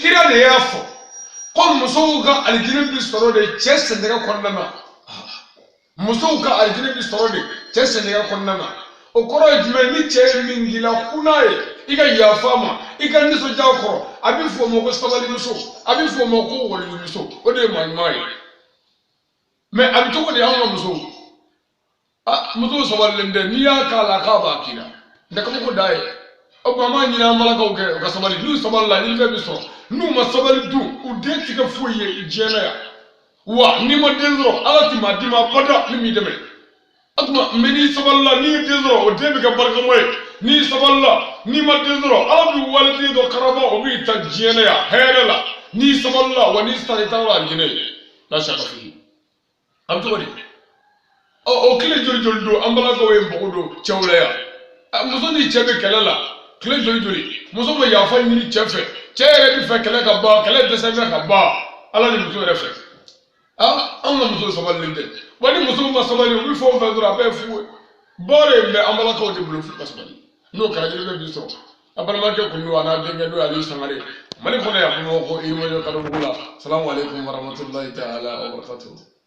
Kira de y'a fɔ ko musow ka alijinɛ bi sɔrɔ de cɛ sendɛgɛ kɔnɔna na. Musow ka alijinɛ bi sɔrɔ de cɛ sendɛgɛ kɔnɔna na. O kɔrɔ ye jumɛn? Ni cɛ ye min k'i la, kun n'a ye, i ka yafa a ma, i ka nisɔndiya a kɔrɔ. A bɛ fɔ o ma ko sabalimuso, a bɛ fɔ o ma ko waliyumuso, o de ye maa ɲuman ye. Mɛ a bɛ cogo di anw ka musow? Musow sabalilen tɛ. N'i y'a k'a la k'a b'a k'i la, nka kabako da ye. O tuma an b'a ɲini an balakaw kɛ u ka sabali. N'u sabalila, ɲinifɛn bɛ sɔrɔ. N'u ma sabali dun, u den ti kɛ foyi ye diɲɛ na yan. Wa n'i ma den sɔrɔ, Ala ti maa d'i ma abada min b'i dɛmɛ. O tuma mɛ n'i sabalila, n'i ye den sɔrɔ, o den bɛ kɛ barikama ye. N'i sabalila, n'i ma den sɔrɔ, Ala b'i waliden dɔ karaba, o b'i ta diɲɛ na yan hɛrɛ la. N'i sabalila, wa n'i sara, i taara alijinɛ ye. La saka fi a bɛ cogo di? Ɔ, o tile joli joli don an balakaw ye npogo don cɛw la yan? Muso ni cɛ bɛ kɛlɛ la tile joli joli, muso ma yafa ɲini cɛ fɛ, cɛ yɛrɛ bɛ fɛ kɛlɛ ka ban, kɛlɛ dɛsɛ bɛ ka ban Ala ni muso yɛrɛ fɛ. Anw ka musow sabalilen tɛ. Wa ni musow ma sabali, u bɛ fɛn o fɛn sɔrɔ, a bɛɛ ye fu ye. Baara in bɛ an balakaw de bolo f'u ka sabali. N'o kɛra, jeli bɛ sɔrɔ. A balimakɛ kun don, a n'a denkɛ n'o ye Aliyu Sangare, Mali kɔnɔ yan, Bamakɔ, Yirimajɔ Kadobugu la. Salamu aleykum warahmatulahi taala wabarakatuhu.